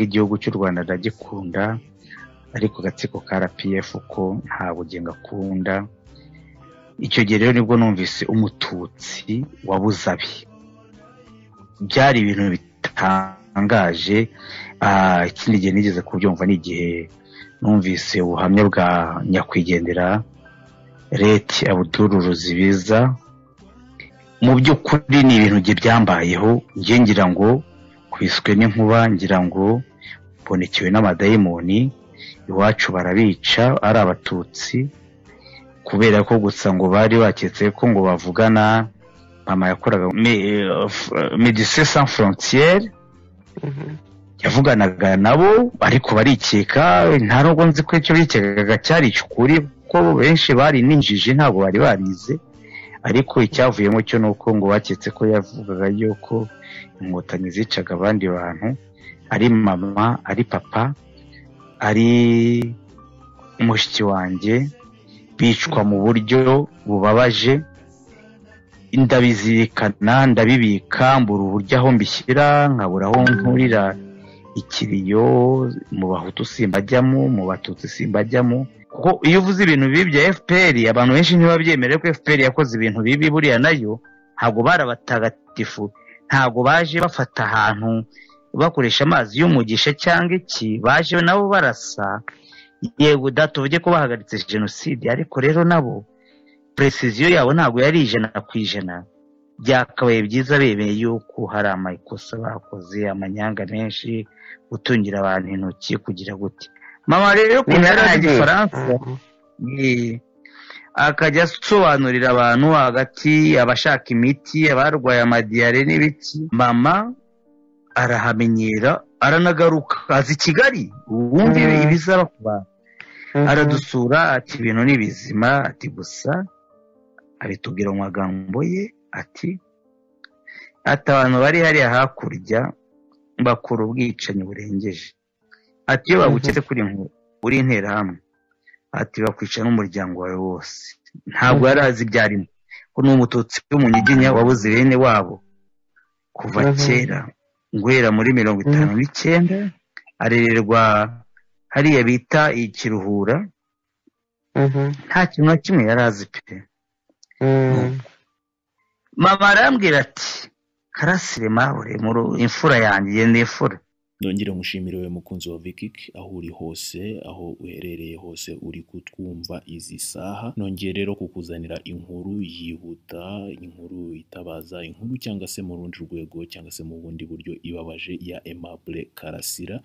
Nanga igihugu cy'u Rwanda ndagikunda, ariko agatsiko ka RPF ko nta bugingo akunda. Icyo gihe rero nibwo numvise umututsi wabuze abe. Byari ibintu bitangaje. Ikindi gihe nigeze kubyumva ni igihe numvise ubuhamya bwa nyakwigendera Leti Abdul Ruzibiza. Mu by'ukuri ni ibintu bye byambayeho, njye ngira ngo kwiswe n'inkuba, ngira ngo mbonekewe n'amadayimoni, iwacu barabica ari abatutsi kubera ko gusa ngo bari baketse ko ngo bavugana. Mama yakoraga Médecins Sans Frontières, yavuganaga nabo ariko barikeka, nta nubwo nzi ko icyo bikekaga cyari ukuri, kuko benshi bari n'injiji ntabwo bari barize. Ariko icyavuyemo cyo ni uko ngo baketse ko yavugaga yuko inkotanyi zicaga abandi bantu, ari mama, ari papa, ari mushiki wanjye, bicwa mu buryo bubabaje. Ndabizirikana, ndabibika, mbura uburyo aho mbishyira, nkabura aho nkurira ikiriyo. Mu bahutu simbajyamo, mu batutsi simbajyamo, kuko iyo uvuze ibintu bibi bya FPR abantu benshi ntibabyemere ko FPR yakoze ibintu bibi. Buriya nayo ntabwo bari abatagatifu, ntabwo baje bafata ahantu bakoresha amazi y'umugisha cyangwa iki, baje nabo barasa. Yego da, tuvuge ko bahagaritse jenoside, ariko rero nabo précision yabo ntabwo yari 100%. Byakabaye byiza bemeye yuko hari amakosa bakoze, amanyanga menshi, gutungira abantu intoki, kugira gute. Mama rero ukuntu yari azi igifaransa, akajya asobanurira abantu hagati, abashaka imiti, abarwaye amadiyare n'ibiki. Mama arahamenyera, aranagaruka, aza i Kigali, wumve ibizaba ku bantu. Aradusura, ati ibintu ni bizima, ati gusa abitubwira mu magambo ye, ati abantu bari hariya hakurya bakora ubwicanyi burengeje, ati iyo baguketse kuri uri interahamwe, ati bakwica n'umuryango wawe wose. Ntabwo yari azi ibyo arimo, ko ni umututsi w'umunyiginya wabuze bene wabo kuva kera, guhera muri 59, arererwa hariya bita Ikiruhura, nta kintu na kimwe yari azi pe. Mama arambwira ati Karasire mahure imfura yanjye, yenda imfura. Ndongere mushimire we mukunzi wa Vikik, aho uri hose, aho uherereye hose uri kutwumva izi saha. Nongeye rero kukuzanira inkuru yihuta, inkuru itabaza, inkuru cyangwa se mu rundi rwego cyangwa se mu bundi buryo ibabaje ya Aimable Karasira,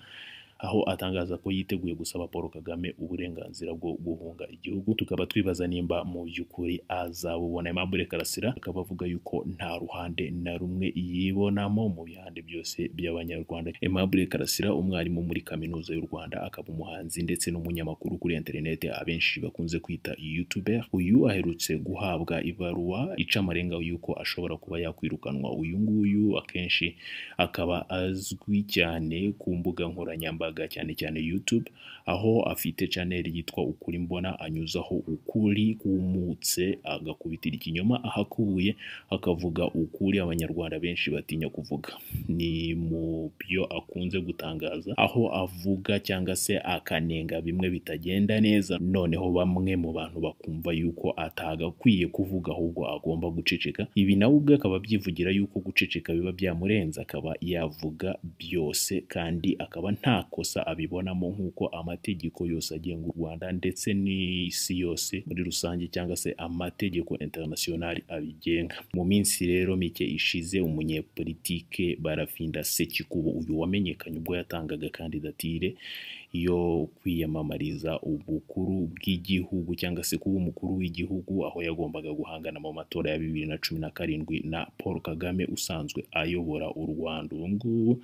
aho atangaza ko yiteguye gusaba Paul Kagame uburenganzira bwo guhunga igihugu. Tukaba twibaza nimba mu by'ukuri azabubona. Aimable Karasira akaba avuga yuko nta ruhande na rumwe yibonamo mu bihande byose by'abanyarwanda. Aimable Karasira, umwarimu muri kaminuza y'u Rwanda, akaba umuhanzi ndetse n'umunyamakuru kuri internet abenshi bakunze kwita YouTuber. Uyu aherutse guhabwa ibaruwa ica amarenga yuko ashobora kuba yakwirukanwa. Uyu nguyu akenshi akaba azwi cyane ku mbuga nkoranyambaga, cyane cyane YouTube, aho afite channel yitwa Ukuri Mbona, anyuzaho ukuri kumutse, agakubitira ikinyoma ahakubuye, akavuga ukuri abanyarwanda benshi batinya kuvuga. Ni mu byo akunze gutangaza, aho avuga cyangwa se akanenga bimwe bitagenda neza, noneho bamwe mu bantu bakumva yuko atagakwiye kuvuga ahubwo agomba guceceka. Ibi nawe ubwe akaba abyivugira yuko guceceka biba byamurenze, akaba yavuga byose, kandi akaba nta kosa abibonamo nk'uko amategeko yose agenga u Rwanda ndetse n'isi yose muri rusange cyangwa se amategeko international abigenga. Mu minsi rero mike ishize, umunyepolitike Barafinda Sekikubo, uyu wamenyekanye ubwo yatangaga kandidatire yo kwiyamamariza ubukuru bw'igihugu cyangwa se kuba umukuru w'igihugu, aho yagombaga guhangana mu matora ya 2017 na Paul Kagame usanzwe ayobora u Rwanda ubu ngubu,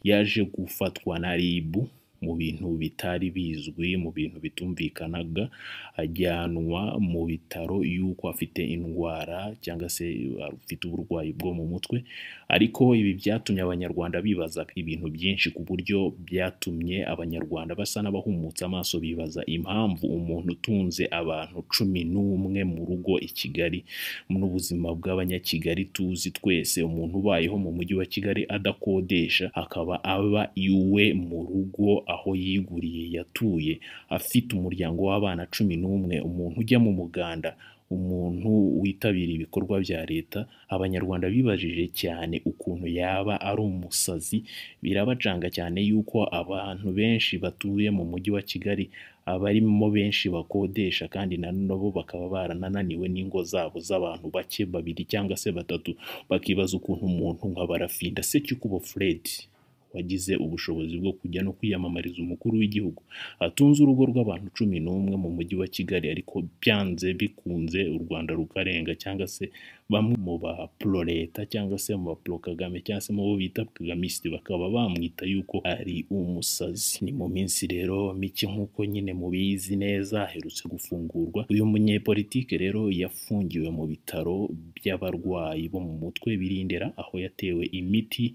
yaje gufatwa na RIB mu bintu bitari bizwi, mu bintu bitumvikanaga, ajyanwa mu bitaro y'uko afite indwara cyangwa se afite uburwayi bwo mu mutwe. Ariko ibi byatumye Abanyarwanda bibaza ibintu byinshi, ku buryo byatumye Abanyarwanda basa n'abahumutse amaso bibaza impamvu umuntu utunze abantu 11 mu rugo i Kigali, n'ubuzima bw'Abanyakigali tuzi twese, umuntu ubayeho mu mujyi wa Kigali adakodesha, akaba aba iwe mu rugo aho yiguriye yatuye, afite umuryango w'abana 11, umuntu ujya mu muganda, umuntu witabira ibikorwa bya leta. Abanyarwanda bibajije cyane ukuntu yaba ari umusazi. Birabacanga cyane yuko abantu benshi batuye mu mujyi wa Kigali abarimo benshi bakodesha, kandi nabo bakaba baranananiwe n'ingo zabo z'abantu bake, 2 cyangwa se 3, bakibaza ukuntu umuntu nka Barafinda Sekikubo Fred wagize ubushobozi bwo kujya no kwiyamamariza umukuru w'igihugu atunze urugo rw'abantu 11 mu mujyi wa Kigali, ariko byanze bikunze u Rwanda rukarenga, cyangwa se bamwe mu ba pro leta cyangwa se mu ba pro Kagame cyangwa se mu bo bita Kagamisite bakaba bamwita yuko ari umusazi. Ni mu minsi rero mike nk'uko nyine mubizi neza aherutse gufungurwa. Uyu munyepolitike rero yafungiwe mu bitaro by'abarwayi bo mu mutwe birindera, aho yatewe imiti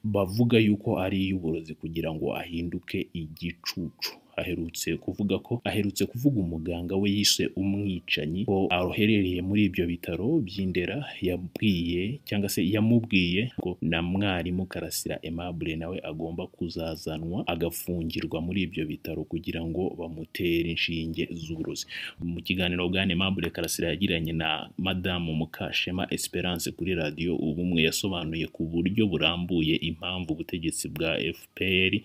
bavuga yuko ari iy'uburozi kugira ngo ahinduke igicucu. Aherutse kuvuga umuganga we yise umwicanyi ko aroherereye muri ibyo bitaro by'Indera, yabwiye cyangwa se yamubwiye ko na mwarimu Karasira Aimable nawe agomba kuzazanwa agafungirwa muri ibyo bitaro kugira ngo bamutere inshinge z'uburozi. Mu kiganiro bwana Aimable Karasira yagiranye na Madamu Mukashema Esperance kuri radiyo Ubumwe, yasobanuye ku buryo burambuye impamvu ubutegetsi bwa FPR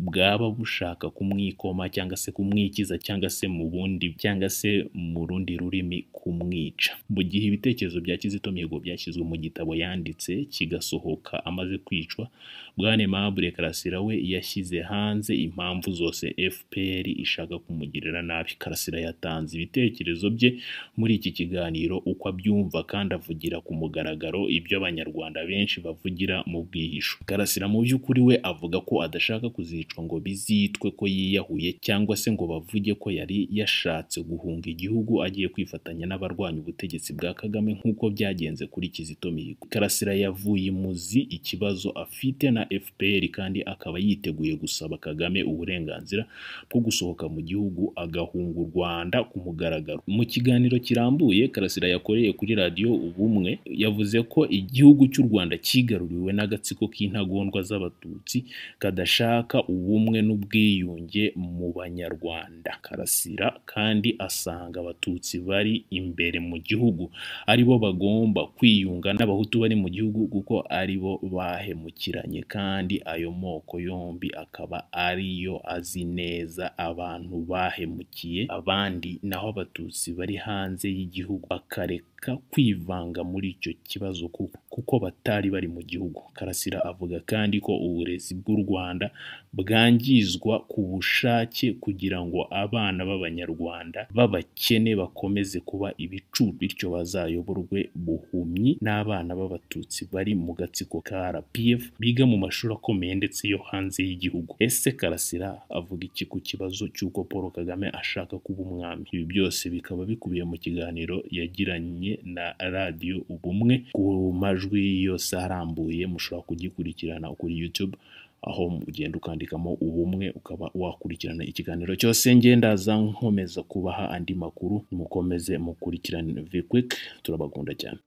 bwaba bushaka kumwikoma cyangwa se kumwikiza cyangwa se mu bundi cyangwa se mu rundi rurimi kumwica. Mu gihe ibitekerezo bya Kizito Mihigo byashyizwe mu gitabo yanditse kigasohoka amaze kwicwa, bwana Aimable Karasira we yashyize hanze impamvu zose FPR ishaka kumugirira nabi. Karasira yatanze ibitekerezo bye muri iki kiganiro uko abyumva, kandi avugira ku mugaragaro ibyo Abanyarwanda benshi bavugira mu bwihisho. Karasira mu by'ukuri we avuga ko adashaka kuzicwa ngo bizitwe ko yiyahuye cyangwa se ngo bavuge ko yari yashatse guhunga igihugu agiye kwifatanya n'abarwanya ubutegetsi bwa Kagame nk'uko byagenze kuri Kizito Mihigo. Karasira yavuye imuzi ikibazo afite na FPR, kandi akaba yiteguye gusaba Kagame uburenganzira bwo gusohoka mu gihugu agahunga u Rwanda ku mugaragaro. Mu kiganiro kirambuye Karasira yakoreye kuri radiyo Ubumwe, yavuze ko igihugu cy'u Rwanda kigaruriwe n'agatsiko k'intagondwa z'Abatutsi kadashaka ubumwe n'ubwiyunge mu Banyarwanda. Karasira kandi asanga Abatutsi bari imbere mu gihugu aribo bagomba kwiyunga n'Abahutu bari mu gihugu kuko aribo bahemukiranye, kandi ayo moko yombi akaba ariyo azi neza abantu bahemukiye abandi, naho Abatutsi bari hanze y'igihugu bakareka kwivanga muri icyo kibazo kuko batari bari mu gihugu. Karasira avuga kandi ko uburezi bw'u Rwanda bwangizwa ku bushake kugira ngo abana b'Abanyarwanda b'abakene bakomeze kuba ibicucu, bityo bazayoborwe buhumyi n'abana b'Abatutsi bari mu gatsiko ka RPF biga mu mashuri akomeye ndetse yo hanze y'igihugu. Ese Karasira avuga iki ku kibazo cy'uko Paul Kagame ashaka kuba umwami? Ibi byose bikaba bikubiye mu kiganiro yagiranye na radiyo Ubumwe. Ku majwi yose arambuye mushobora kugikurikirana kuri YouTube, aho ugenda ukandikamo Ubumwe ukaba wakurikirana ikiganiro cyose. Ngendaza nkomeza kubaha andi makuru, mukomeze mukurikirane Vquick, turabakunda cyane.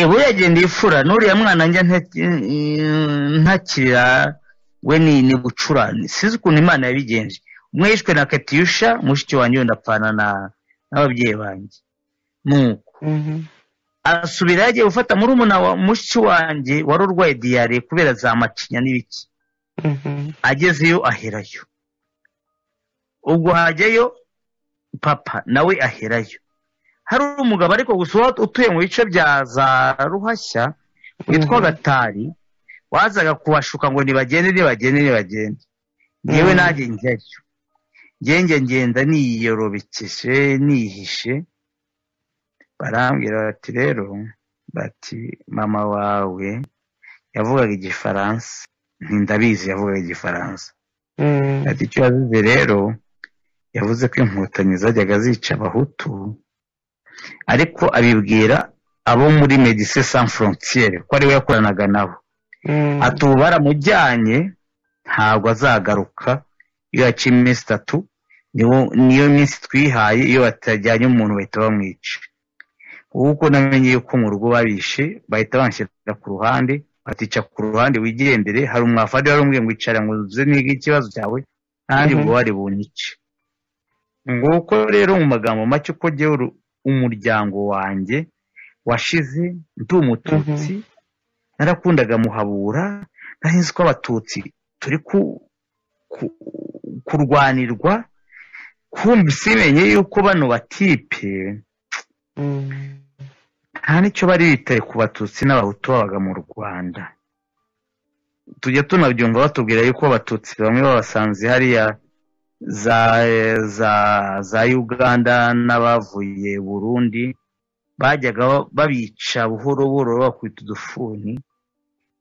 Buriya genda ifura n'uriya mwana njya ntakira we ni bucura, sinzi ukuntu Imana yabigenje. Umwe yishwe na Katyusha mushiki wanjye, wenda apfana n'ababyeyi banjye. Nuko asubira yagiye gufata murumuna wa mushiki wanjye wari urwaye diyare kubera za macinya n'ibiki. Agezeyo aherayo, ubwo hajyayo papa nawe aherayo. Hari umugabo ariko gusa utuye mu bice bya za Ruhashya witwa Gatari, wazaga kubashuka ngo nibagende nibagende nibagende. Ngewe nanjye njyayo, ngenda niyorobekeshe nihishe. Barambwira bati rero, bati mama wawe yavugaga Igifaransa, ntindabizi yavugaga Igifaransa. Ati icyo yazize rero, yavuze ko inkotanyi zajyaga zica abahutu, ariko abibwira abo muri Médecins Sans Frontières ko ariwe yakoranaga nabo. Ati ubu baramujyanye ntabwo azagaruka, iyo yaciye iminsi 3 niyo minsi twihaye, iyo batajyanye umuntu bahita bamwica. Kuko namenye yuko mu rugo babishe, bahita banshyira ku ruhande, batica ku ruhande wigendere. Hari umwafari wari umbwiye ngo icara ngo uze nige ikibazo cyawe, nanjye ubwo bari bunyice. Nguko rero mu magambo make uko jyewe umuryango wanjye washize, ndi umututsi, narakundaga Muhabura, nari nzi ko abatutsi turi kurwanirwa, kumva simenye yuko bano batipe nta nicyo bari bitaye ku batutsi n'abahutu babaga mu Rwanda. Tujya tunabyumva batubwira yuko abatutsi bamwe babasanze hariya za Uganda n'abavuye Burundi, bajyaga babica buhoro buhoro bakubita udufuni.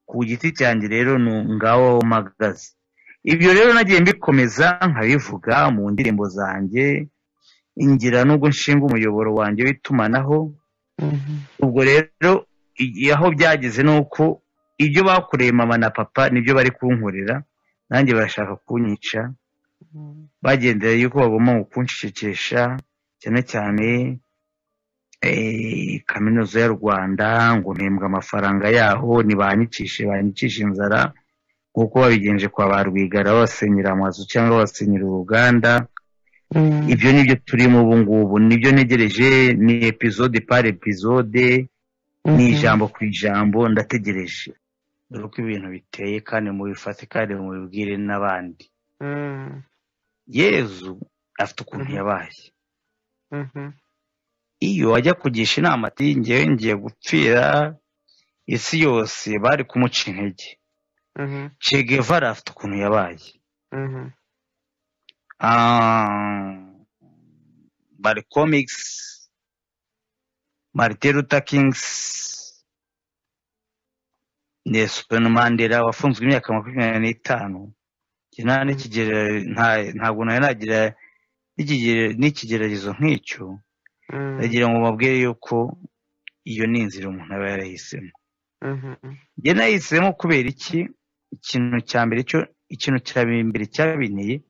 Ku giti cyanjye rero ngaho mpagaze. Ibyo rero nagiye mbikomeza nkabivuga mu ndirimbo zanjye, ngira nubwo nshinga umuyoboro wanjye w'itumanaho. Ubwo rero aho byageze ni uko ibyo bakoreye mama na papa nibyo bari kunkorera, nanjye barashaka kunyica, bagendera yuko bagomba kunshishikisha, cyane cyane kaminuza y'u Rwanda ngo mpembwe amafaranga yaho, nibanyicishe banyicishe inzara nk'uko babigenje kwa ba Rwigara basenyera amazu cyangwa basenyera uruganda. Ibyo nibyo turimo ubu ngubu, nibyo ntegereje, ni episode par episode, ni ijambo ku ijambo, ndategereje. Dore uko ibintu biteye, kandi mubifate kandi mubibwire n'abandi. Yezu afite ukuntu yabaye. Iyo ajya kugisha inama ati ngewe ngiye gupfira isi yose, bari kumuca intege. Che Guevara afite ukuntu yabaye. Malcolm X, Martin Luther King, Nelson Mandela wafunzwe imyaka 25. Ntabwo nari nagira n'ikigeragezo nk'icyo. Ndagira ngo mbabwire yuko iyo ni inzira umuntu aba yarahisemo. Njye nahisemo kubera iki? Ikintu cya mbere cyo, ikintu cya mbere cyabinteye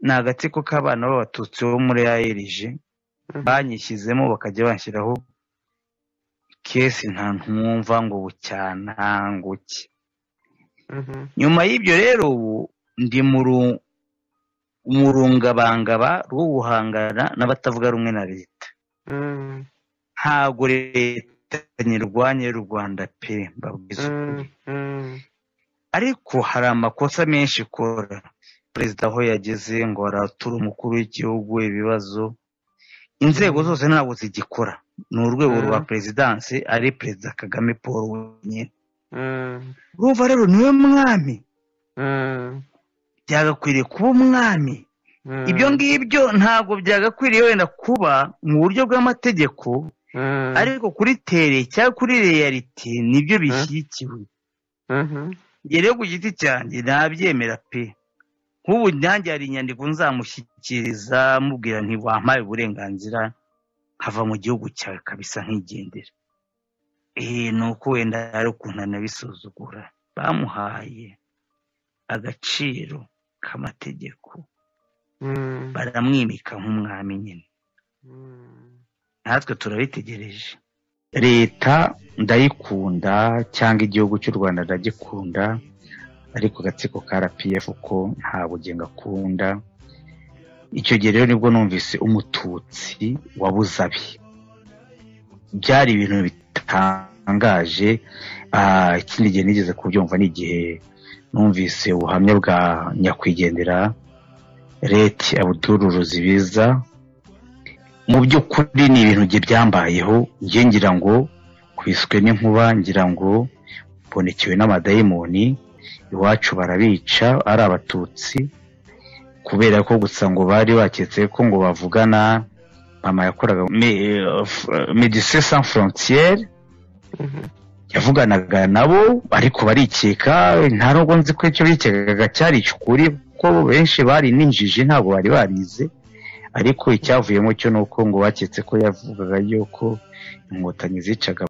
ni agatsiko k'abana b'abatutsi bo muri ARG banyishyizemo, bakajya banshyiraho kesi nta ntumva ngo bucyana ngo ki. Nyuma y'ibyo rero ubu ndi mu rungabangaba rwo guhangana n'abatavuga rumwe na leta. Ntabwo leta nyirwanya y'u Rwanda pe, mbabwiza ukuri. Ariko hari amakosa menshi ikora. Perezida aho yageze ngo aratura umukuru w'igihugu ibibazo, inzego zose ntabwo zigikora. Ni urwego rwa perezidansi, ari Perezida Kagame Paul wenyine. Urumva rero niwe mwami, byagakwiriye kuba umwami. Ibyo ngibyo ntabwo byagakwiriye wenda kuba mu buryo bw'amategeko, ariko kuri tere cyangwa kuri reality nibyo bishyigikiwe. Njye rero ku giti cyanjye nabyemera pe. Nk'ubu nanjye hari inyandiko nzamushyikiriza mubwira nti wampaye uburenganzira nkava mu gihugu cyawe kabisa nkigendera. Ni uko wenda hari ukuntu anabisuzugura. Bamuhaye agaciro k'amategeko, baramwimika nk'umwami nyine. Natwe turabitegereje. Leta ndayikunda cyangwa igihugu cy'u Rwanda ndagikunda, ariko agatsiko ka RPF ko nta bugingo akunda. Icyo gihe rero nibwo numvise umututsi wabuze abe. Byari ibintu bitangaje. Ikindi gihe nigeze kubyumva ni igihe numvise ubuhamya bwa nyakwigendera Leti Abdul Ruzibiza. Mu by'ukuri ni ibintu bye byambayeho, njye ngira ngo kwiswe n'inkuba, ngira ngo mbonekewe n'amadayimoni, iwacu barabica ari abatutsi, kubera ko gusa ngo bari baketse ko ngo bavugana. Mama yakoraga Médecins Sans Frontières, yavuganaga nabo, ariko barikeka, nta nubwo nzi ko icyo bikekaga cyari ukuri, Kuko benshi bari n'injiji, ntabwo bari barize. Ariko icyavuyemo cyo ni uko ngo baketse ko yavugaga yuko Inkotanyi zicaga.